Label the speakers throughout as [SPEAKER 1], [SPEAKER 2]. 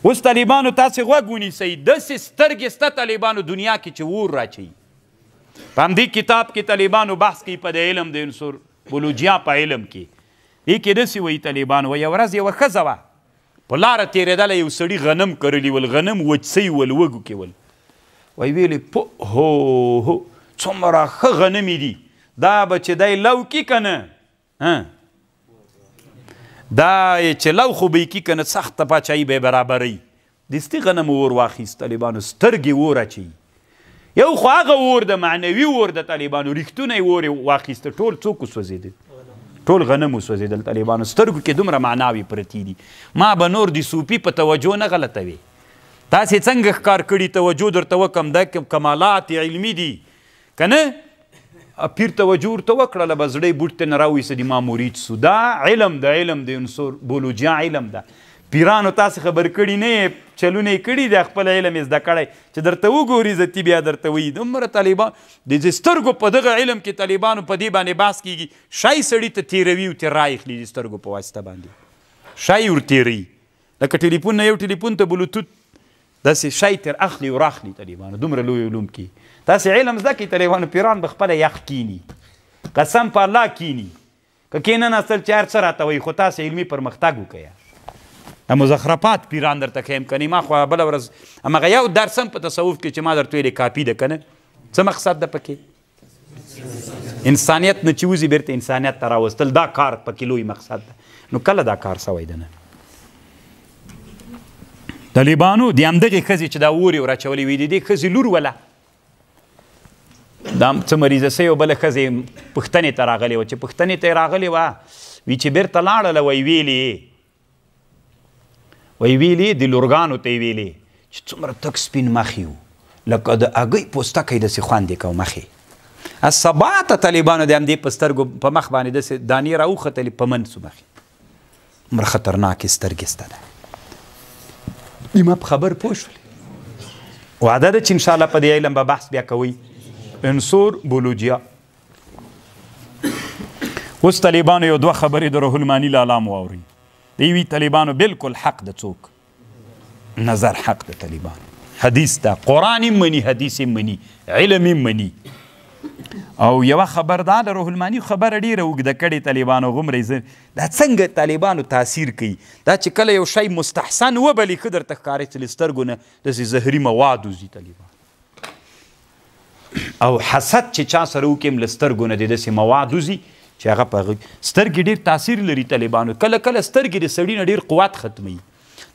[SPEAKER 1] اوس طالبانو تاسې غوږ ونیسئ، داسې سترګې سته طالبانو دنیا کې چې اور راچوي. په همدې کتاب کې طالبانو بحث کوي په د علم د عنصر بولوجیا په علم کې. دې کې داسې وایي طالبانو، وایي یوه ورځ یوه ښځه وه په لاره تېرېدله، یو سړي غنم کرلي ول، غنم وچ سوي ول، وږو کې ول. وایي ویلې په هو هو څومره ښه غنمې دي، دا به چې دی لو کي که نه، دا یې چې لو خو به یې کي که نه، سخته پاچاهي به یې برابروي. دستي غنم اور واخیست طالبانو، سترګې اور اچوي. یو خو هغه اور د معنوي اور د طالبانو، رښتونی اور یې واخیسته، ټول څوک وسوځېدل، ټول غنم وسوځېدل طالبانو. سترګو کې دومره معناوې پرتې دي. ما به نور د صوفي په توجه نه غلطوي. تاسې څنګه ښکار کړي توجه درته وکم، دا کمالات علمي دي که نه؟ پیر توجه ورته وکړله، به زړه یې بوټ ته نه راوایسته، د ما مرید سو. دا علم ده، علم د عنصر بولوجیا علم ده. پیرانو تاسې خبر کړي نه یې، چلونه یې کړي دی، خپل علم یې زده کړی چې درته وګوري زتي بیا درته وایي. دومره طالبان د دې سترګو په دغه علم کې طالبانو په دې باندې بحث کېږي، شی سړي ته تېروي او ترې رااخلي د سترګو په واسطه باندې، شی ور تېروي لکه ټلیفون نه یو ټلیفون ته بلوتوت داسې شی تر اخلي او راخلي. طالبانو دومره لوی علوم کې تاسې علم زده کړئ طالبانو، پیران به خپله یخ کیني، قسم په الله کیني، که کینناستل چې هر څه راته وایي، خو تاسې علمي پرمختګ وکړئ. دا مزخرفات پیران درته ښیم که نه. ما خو بله ورځ هماغه یو درس هم په تصوف کې چې ما درته ویلې کاپي ده که نه، څه مقصد ده پکې؟ انسانیت نه چې وځي بېرته انسانیت ته راوستل، دا کار پکې لوی مقصد ده. نو کله دا کار سوی ده نه؟ طالبانو د همدغې ښځې چې دا اور یې وراچولی وي، د دې ښځې لور وله دا څه مریضه سوې وه، بله ښځې پوښتنې ته راغلې وه، چې پوښتنې ته یې راغلې وه وي چې بېرته لاړله، وایي ویلې وایي ویلې د لورګانو ته یې ویلې چې څومره تک سپین مخ یو، لکه د هګۍ پوستکی داسې خوند یې کوه مخې. سبا ته طالبانو د همدې په سترګو په مخ باندې داسې دانې راوختلې، په من سو مخې، دومره خطرناکې سترګې سته ده. ما په خبر پوه شولې. وعده ده چې انشاءالله په دې علم به بحث بیا کوئ، عنصر بولوجیا. اوس طالبانو یو دوه خبرې د روح المانی لالا مو واورئ. دی وی طالبانو بالکل حق د څوک نظر حق د طالبانو، حدیث ده، قرآن یې مني، حدیث یې مني، علم یې مني. او یوه خبر دا د روح المانی خبره ډېره اوږده کړې طالبانو، غومره یې دا څنګه طالبانو تاثیر کوي، دا چې کله یو شی مستحسن وبلي ښه درته ښکاري چې له سترګو نه داسې زهري مواد وځي طالبان، او حسد چې چا سره وکړي هم له سترګو نه دې داسې مواد وځي چې هغه په هغه سترګې ډېر تاثیر لري طالبانو. کله کله سترګې د سړي نه ډېر قوت ختموي.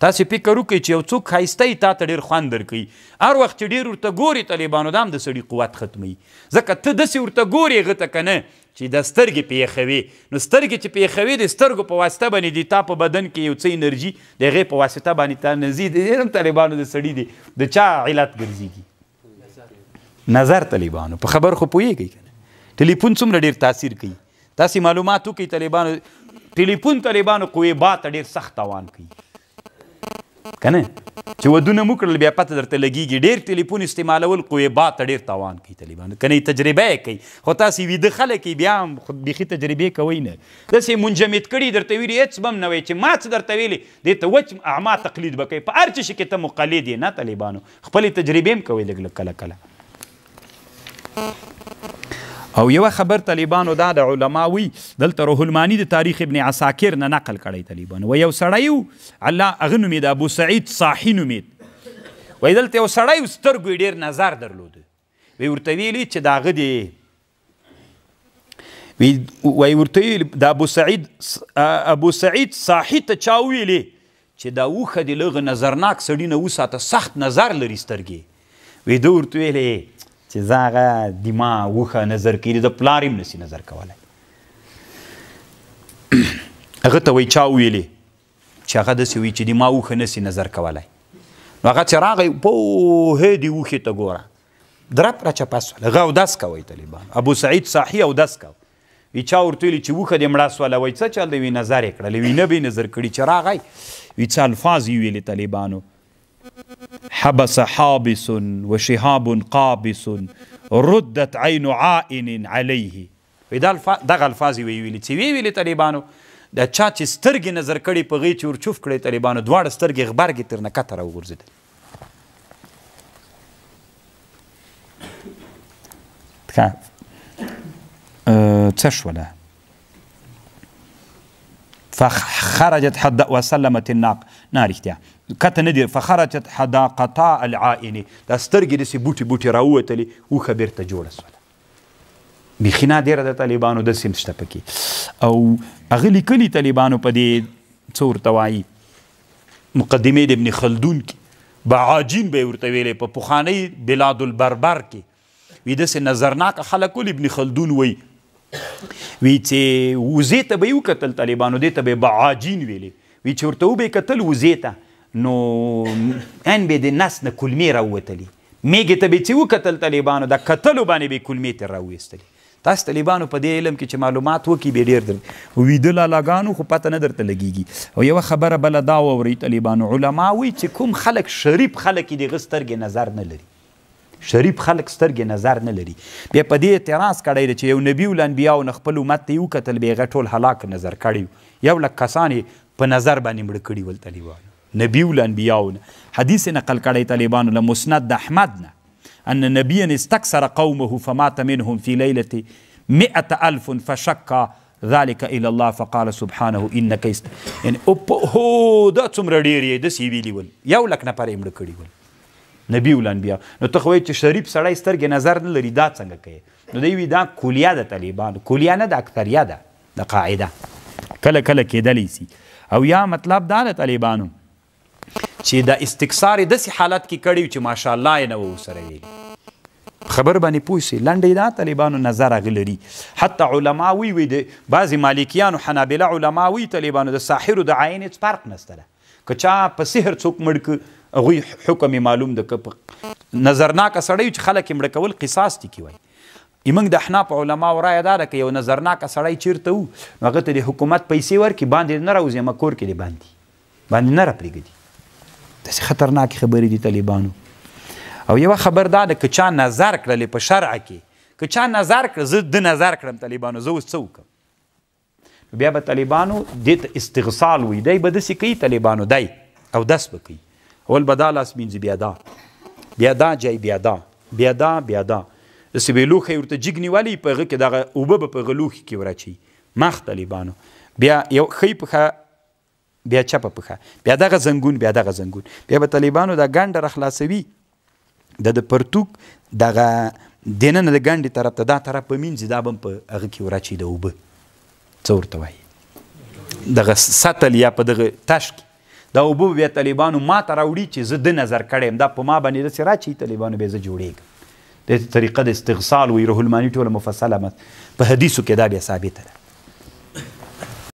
[SPEAKER 1] تاسې فکر وکړئ چې یو څوک ښایسته یي تا ته ډېر خوند درکوي، هر وخت چې ډېر ورته ګورې طالبانو دا هم د سړي قوت ختموي، ځکه ته داسې ورته ګورې هغه ته که نه چې دا سترګې پې یخوې، نو سترګې چې پې یخوې د سترګو په واسطه باندې د تا په بدن کې یو څه انرژي د هغې په واسطه باندې تا نه ځي. د دې هم طالبانو د سړي دی د چا علت ګرځېږي؟ نظر طالبانو. په خبر خو پوهېږئ که نه؟ ټلیفون څومره ډېر تاثیر کوي، تاسې معلومات وکړئ طالبانو، ټلیفون طالبانو قوې با ته ډېر سخت تاوان کوي که نه؟ چې ودونه مو کړل بیا پته درته لګېږي، ډېر ټلیفون استعمالول قوې با ته ډېر تاوان کوي طالبانو که نه، تجربه یې کوي. خو تاسې ویده خلک یې بیا هم خو بیخي تجربې کوئ نه، داسې منجمد کړي درته ویلي هېڅ به هم نه وایي چې ما څه درته ویلي، دې ته وچ اعما تقلید به کوي، په هر څه شي کې ته مقلد یې نه طالبانو، خپلې تجربې هم کوئ لږ لږ کله کله. او یوه خبر طالبانو دا د علما وی، دلته روح المانی د تاریخ ابن عساکر نه نقل کړی طالبانو، وایي یو سړی و الله هغه نومېده ابو سعید صاحي نومېد، وایي دلته یو سړی و سترګو یې ډېر نظر درلود، وایي ورته ویلي چې د هغه دې وایي ورته ویلي د ابو سعید صاحي ته چا وویلې چې دا اوښه دې له هغه نظرناک سړي نه وساته، سخت نظر لري سترګې. وایي ده ورته ویلې چې زه هغه د ما اوښه نظر کوي، د پلار یې هم نسي نظر کولی. هغه ته وایي چا وویلې چې هغه داسې وایي چې د ما اوښه نسي نظر کولی. نو هغه چې راغی پوهې دې اوښې ته ګوره، درپ راچپه سوله، هغه اودس کوی طالبان، ابو سعید صاحي اودس کوه. وی چا ورته ویلي چې اوښه دې مړه سوله، وایي څه چل دی؟ وی نظر یې کړل، وی نه به یې نظر کړي. چې راغی وی څه الفاظ یې ویلې طالبانو، حبس حابس وشهاب قابس ردت عین عائن علیه. وی دا دغه الفاظ یې ویلي چې ویې ویلې طالبانو د چا چې سترګې نظر کړې په غې چې ورچوف کړې طالبانو دواړه سترګې غبرګې ترنه کته راوغورځېدل. څه شوله؟ فخرجت حد وسلمت الناق، نه رښتیا کته نه دي. فخرجت حداقتا العائن، دا سترګې داسې بوټي بوټي راووتلې، اوښه بېرته جوړه سوله. بیخي نادره د طالبانو داسې هم شته پکې. او هغه لیکلي طالبانو په دې څه ورته وایي مقدمې د ابن خلدون کې، بعاجین به یې ورته ویلی په پخوانۍ بلاد البربر کې، وی داسې نظرناکه خلک ول. ابن خلدون وایي وی چې وزې ته به یې وکتل طالبانو، دې ته به یې بعاجین ویلې، وی چې ورته وبه یې کتل وزې ته نو ان به د نس نه کلمې راووتلې، میږې ته به یې چې وکتل طالبانو د کتلو باندې به یې کلمې ترې راوویستلې. تاسو طالبانو په دې علم کې چې معلومات وکړي بیا ډېر در ویده لالاګانو خو پته نه درته لګېږي. او یوه خبره بله دا واورئ طالبانو، علما وایي چې کوم خلک شریف خلک دي د هغه سترګې نظر نه لري، شریف خلک سترګې نظر نه لري. بیا په دې اعتراض کړی دی چې یو نبي الانبیاو نه خپل امت ته یې وکتل، بیا هغه ټول هلاک نظر کړی، یو لک کسان یې په نظر باندې مړه کړي ول طالبانو. نبي الانبیاو نه حدیث نقل کړی طالبانو له مسند د احمد نه، أن نبيا استكثر قومه فمات منهم في ليلة 100,000 فشك ذلك إلى الله فقال سبحانه إنك است... يعني هو دا څومره ډېر یې داسې ویلي ول، یو لک نفر یې مړه کړي ول نبي الانبیا. نو ته خو وایې چې شریف سړی سترګې نظر نه لري، دا څنګه کوې؟ نو دی وي دا کلیه ده طالبانو، کلیه نه ده اکثریه ده، د قاعده کله کله کېدلی سي. او یا مطلب دا ده طالبانو چې د استکثار یې داسې حالت کې کړی چې ماشاءالله یې نه وه ورسره ویلي. خبر باندې پوه سي، لنډه دا طالبانو نظر هغه لري. حتی علما وایي، وي د بعضې مالکیانو حنابله علما وایي طالبانو د ساحرو د عین هېڅ فرق نشته ده، که چا په سحر څوک مړ کړ هغوی حکم یې معلوم ده، که په نظرناکه سړی چې خلک یې مړه کول قصاص دي کې وایي. موږ د احناف علماو رایه دا ده که یو نظرناکه سړی چېرته و نو هغه ته د حکومت پیسې ورکړي، باندې نه راوځي، اما کور کې دې باندې نه راپرېږدي. داسې خطرناکې خبرې دي طالبانو. او یوه خبر دا ده که چا نظر کړلې په شرع کې، که چا نظر کړ، زه د نظر کړم طالبانو، زه اوس څه وکړم؟ بیا به طالبانو دې ته استغسال وایي، دی به داسې کوي طالبانو، دی اودس به کوي، اول به دا لاس مینځي، بیا دا، بیا دا جای، بیا دا، بیا دا، بیا دا، داسې به یې لوښی ورته جګ نیولی، په هغه کې دغه اوبه به په هغه لوښي کې وراچوي مخ طالبانو، بیا یو ښۍ پښه، بیا چپه پښه، بیا دغه زنګون، بیا دغه زنګون، بیا به طالبانو دا ګنډه راخلاصوي، د پرتوک دغه دننه د ګنډې طرف ته دا طرف به مینځي، دا به هم په هغه کې وراچوي د اوبه، څه ورته وایي دغه سطل یا په دغه تش کې دا اوبه به بیا طالبانو ما ته راوړي چې زه د نظر کړی یم، دا په ما باندې داسې راچوي طالبانو، بیا زه جوړېږم. د طریقه د استغسال وایي، روح المانی ټوله مفصله په حدیثو کې دا بیا ثابته ده.